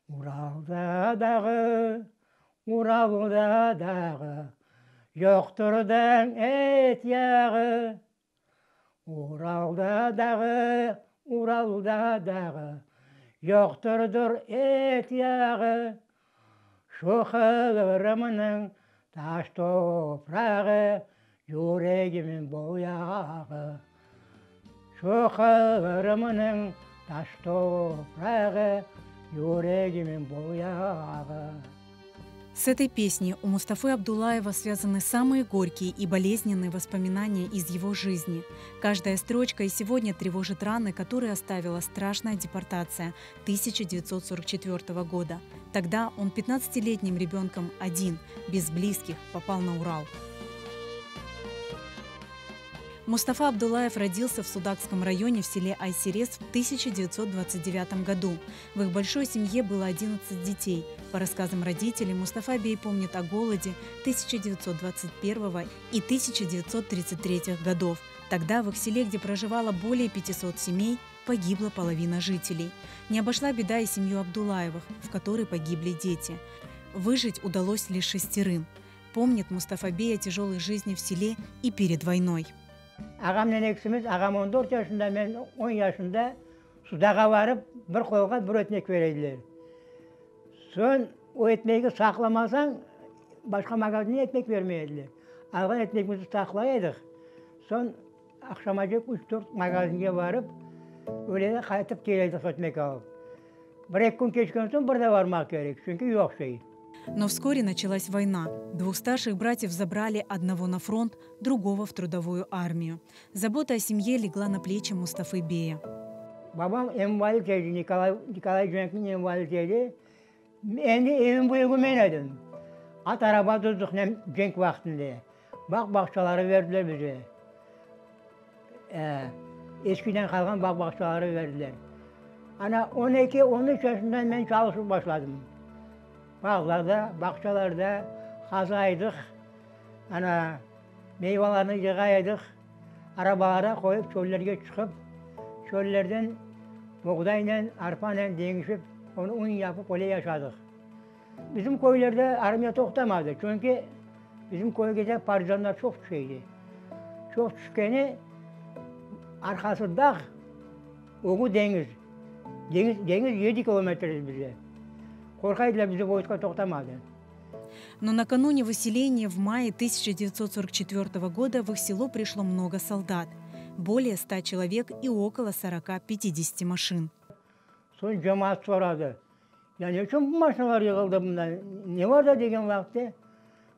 Uralda dağı, Uralda dağı, Yoqtır da et yağı. Uralda dağı, Uralda dağı, Yoqtırdır et yağı. Şu Qırımnıñ taş toprağı, Yüregimiñ boyağı. Şu Qırımnıñ taş toprağı, Yüregimiñ boyağı. С этой песней у Мустафы Абдулаева связаны самые горькие и болезненные воспоминания из его жизни. Каждая строчка и сегодня тревожит раны, которые оставила страшная депортация 1944 года. Тогда он 15-летним ребенком один, без близких, попал на Урал. Мустафа Абдулаев родился в Судакском районе в селе Айсерес в 1929 году. В их большой семье было 11 детей. По рассказам родителей, Мустафа Бей помнит о голоде 1921 и 1933 годов. Тогда в их селе, где проживало более 500 семей, погибла половина жителей. Не обошла беда и семью Абдулаевых, в которой погибли дети. Выжить удалось лишь шестерым. Помнит Мустафа Бей о тяжелой жизни в селе и перед войной. Ağamnen ekisimiz, ağam 14 yaşında, men 10 yaşında, Sudaqqa barıp, bir qoyğa bir ötmek bere ediler. Soñ o etmegi saqlamasañ, başqa magazinde etmek bermey ediler. Alğan etmegimizni saqlay edik. Soñ aqşamacek üç-dört magazinge barıp, öyle de qaytıp kele edik ötmek alıp. Bir-eki kün keçken soñ bir de barmaq kerek, çünki yoq şey. Но вскоре началась война. Двух старших братьев забрали одного на фронт, другого в трудовую армию. Забота о семье легла на плечи Мустафы Бея. Babam invalid edi, Nikolay, Nikolay cenkniñ invalid edi. Endi evniñ büyügi men edim. At araba tuttıq cenk vaqtında. Bağ-bağçaları berdiler bize. Eskiden qalğan bağ-bağçaları berdiler. Ana, 12, 13 yaşından men çalışıp başladım. Bağlarda, bağçalarda qazaydıq. Ana, meyvalarnı yığa edik, arabalara qoyıp çöllerge çıqıp, çöllerden boğdaynen, arpanen deñişip, onı un yapıp öyle yaşadıq. Bizim köylerde armiya toqtamadı, çünki bizim köyge de partizanlar çoq tüşe edi. Çoq tüşkeni, arqası dağ, ögü deñiz. Deñiz, deñiz yedi kilometr edi bize. Qorqa ediler, bizim voyska toqtamadı. Но накануне выселения в мае 1944 года в их село пришло много солдат. Более 100 человек и около 40-50 машин. Soñ cemaat soradı, Ya ne içün bu maşinalar yığıldı mında, ne var da degen vaqıtte,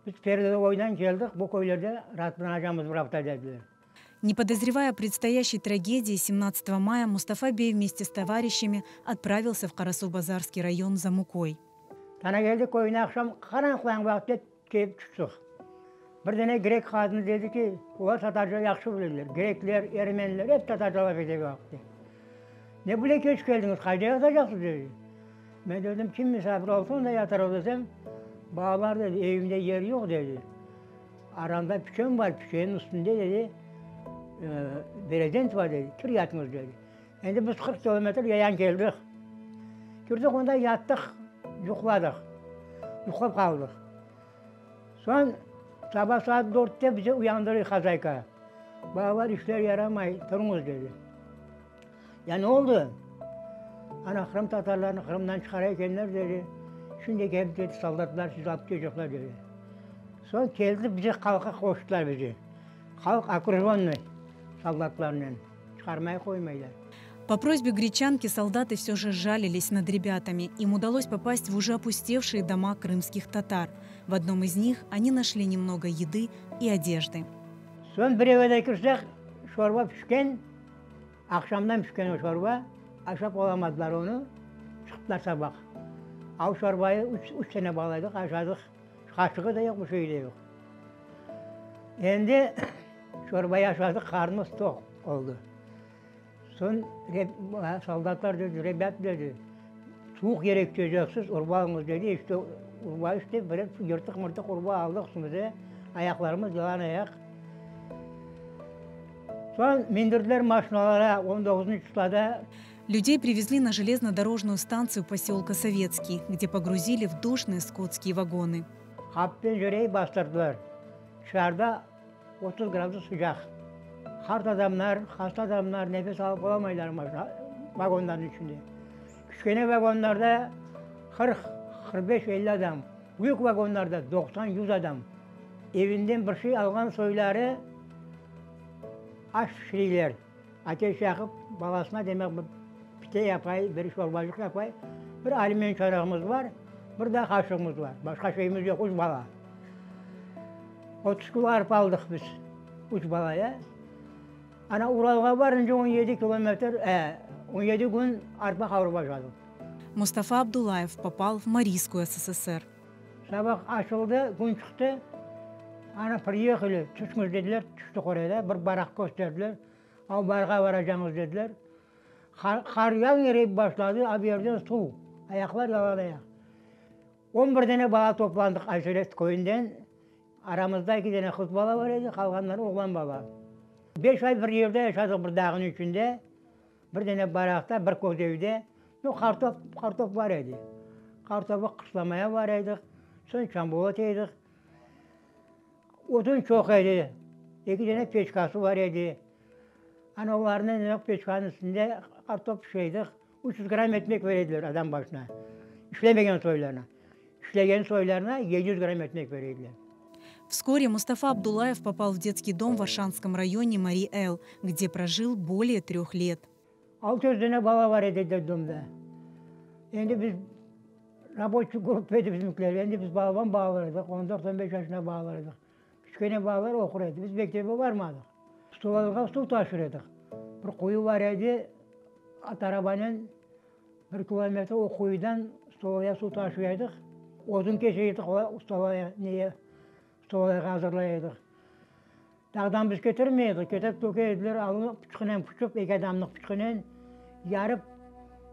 biz peredovoydan keldik, bu köylerde raatlanacamız bir afta dediler. Не подозревая о предстоящей трагедии, 17 мая Мустафа Бей вместе с товарищами отправился в Карасу-Базарский район за мукой. Tanageldi köyüne aqşam qaranlıqlanğan vaqıtta kelip tüştik. Bir dane grek qadını dedi ki, olar tatarca yahşı bilirler, grekler, ermeniler ep tatarca laf ete vaqıtta. Ne bile keç keldiñiz, qayda yatacaqsız dedi. Men dedim, kim misafir olsa, onda yatarıq desem, balalar dedi, evimde yer yoq dedi. Aranda piçen bar, piçenniñ üstünde dedi, brezent bar dedi, kir yatıñız dedi. Endi biz 40 kilometr yayan keldik. Kirdik onda yattıq, yuqladıq. Yuqlap qaldıq. Soñ saba saat dörtte bizi uyandırdı hozâyka. Balalar, işler yaramay, turıñız dedi. Ya ne oldı? Ana, qırımtatarlarnı Qırımdan çıqara ekenler dedi. Şimdi kelip dedi, soldatlar sizi alıp ketecekler dedi. Soñ keldi, bizi halqqa qoştılar bizi. Halq okrujonnıy soldatlarnen, çıqarmay qoymaylar. По просьбе гречанки солдаты все же сжалились над ребятами. Им удалось попасть в уже опустевшие дома крымских татар. В одном из них они нашли немного еды и одежды. Soñ bir evge kirsek, şorba pişken, aqşamdan pişken o şorba, aşap olamadılar onı, çıqtılar sabah. A o şorbayı üç, üç sene bala edik, aşadıq. Qaşığı da yoq, bir şeyi de yoq. Endi şorbayı aşadıq, qarnımız toq oldı. Soñ soldatlar dedi, Rebât, dedi, suvuq yere keteceksiz, urba alıñız, dedi. İşte, urba işte, bir yırtıq-mırtıq urba aldıq üstümize, ayaqlarımız yalan ayaq. Soñ mindirdiler maşinalara, on doquzıncı çislada. Людей привезли на железнодорожную станцию поселка Советский, где погрузили в душные скотские вагоны. Qapı pencereyi bastırdılar. Tışarıda 30 gradus sıcaq. Qart adamlar, hasta adamlar nefes alıp olamaylar vagonlarnıñ içinde. Kiçkene vagonlarda 40, 45, 50 adam, büyük vagonlarda 90, 100 adam. Evinden bir şey alğan soyları aş pişireyler. Ateş yaqıp, balasına demek bir pite yapay, bir şorbacıq yapay. Bir alümin çanağımız bar, bir de qaşığımız bar. Başqa şeyimiz yoq, üç bala. 30 kilo arpa aldıq biz, üç balaya. Ana Uralğa barınca 17 kilometr, 17 kün arpa qavurıp başladıq. Mustafa Abdullayev попал в Марийскую СССР. Sabah açıldı, kün çıqtı. Ana приехали, tüşüñiz dediler, tüştik oraya bir baraq kösterdiler. O barğa baracağıñız dediler. Qar yañı eriyip başladı, a bu yerden suv, ayaqlar yalan ayaq. 11 dane bala toplandıq Ayserez köyünden. Aramızda eki dane qız bala bar edi, qalğanları oğlan bala. 5 ay bir yerde yaşadıq, bir dağnıñ içinde. Bir dane baraqta, bir köz evde. Nu, qartop, qartop bar edi. Qartopı qışlamaya bar edik, soñ çambolat edik. Odun çoq edi, eki dane peçkası bar edi. Ana olarnı peçkanıñ üstünde qartop pişireydik. 300 gramm etmek berediler adam başına. İşlemegen soylarına. İşlegen soylarına 700 gramm etmek berediler. Вскоре Мустафа Абдулаев попал в детский дом в Оршанском районе Марий-Эл, где прожил более трех лет. 600 dane bala bar edi детдомда. Endi biz рабочий группа edi bizimkiler. Endi biz balaban balalar edik. 14-15 yaşında balalar edik. Kiçkene balalar oqur edi. Biz mektepke barmadıq. Stollarğa suv taşır edik. Bir quyu bar edi, at arabanen bir kilometr o quyudan stolaya suv taşır edik. Odun kese edik, stolaya, neye, stolaya azırlay edik. Dağdan biz ketirmey edik, ketirip töke ediler, alını pıçqınen pıçıp, eki adamlıq pıçqınen yarıp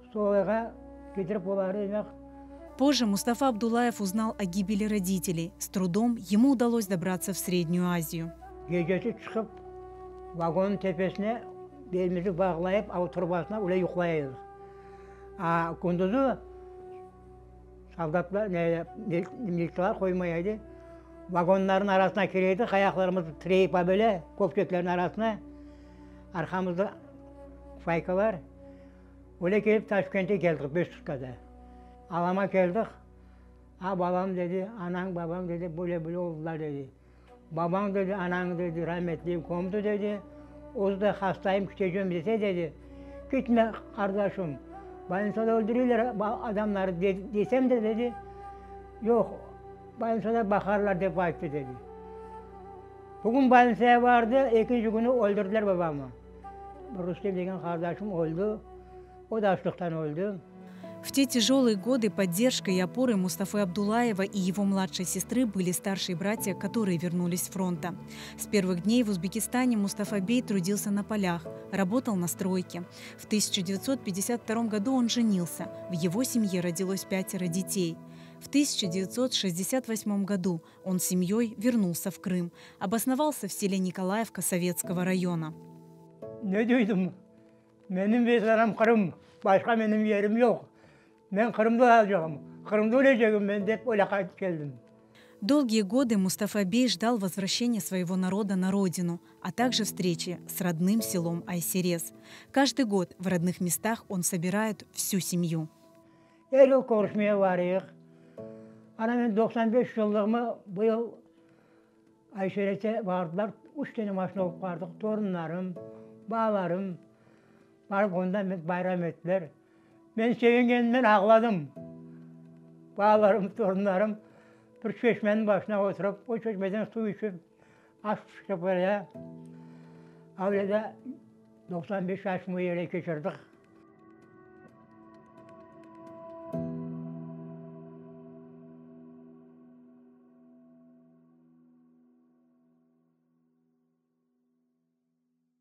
stolaya ketirip olardı demek. Позже Мустафа Абдулаев узнал о гибели родителей. С трудом ему удалось добраться в Среднюю Азию. Gecesi çıqıp vagonnıñ tepesine belimizni bağlayıp, av turbasına öyle yuqlay edik. A kündüzi soldatlar, ne, militsiyalar qoymay edi. Vagonlarnıñ arasına kire edik, ayaqlarımızı tireyip böyle köpçeklerniñ arasına, arqamızda faykalar. Öyle kelip Taşkentke keldik beş sutkada. Alama keldik, a balam dedi, anañ babañ dedi, böyle böyle oldular dedi. Babañ dedi, anañ dedi, rametli kömdi dedi, özü de hastayım ketecem dese dedi, ketme qardaşım, больницада öldürüyorlar adamları desem de dedi, yoq, больницада baqarlar dep ayttı dedi. Bugün больницaya bardı, ekinci künü öldürdiler babamı. Rustem degen qardaşım öldi, o da açlıqtan öldi. В те тяжелые годы поддержкой и опорой Мустафы Абдулаева и его младшей сестры были старшие братья, которые вернулись с фронта. С первых дней в Узбекистане Мустафа Бей трудился на полях, работал на стройке. В 1952 году он женился. В его семье родилось пятеро детей. В 1968 году он с семьей вернулся в Крым, обосновался в селе Николаевка Советского района. Ne duydum? Menim vetanım Qırım, başqa menim yerim yoq. Men Qırımda olacağım, Qırımda ölecegim men dep öyle qaytıp keldim. Долгие годы Мустафа Бей ждал возвращения своего народа на родину, а также встречи с родным селом Айсерез. Каждый год в родных местах он собирает всю семью. Er yıl körüşmeye varıyıq. Ana men 95 yıllığımı bu yıl Ayserezde bardılar. Üç tane maşina alıp bardıq. Torunlarım, balalarım barıp onda bayram ettiler. Men sevingenimden ağladım. Balalarım, torunlarım bir çeşmenin başına oturup, o çeşmeden suv içip, aş pişirip oraya. Öyle de 95 yaşımı öyle keçirdik.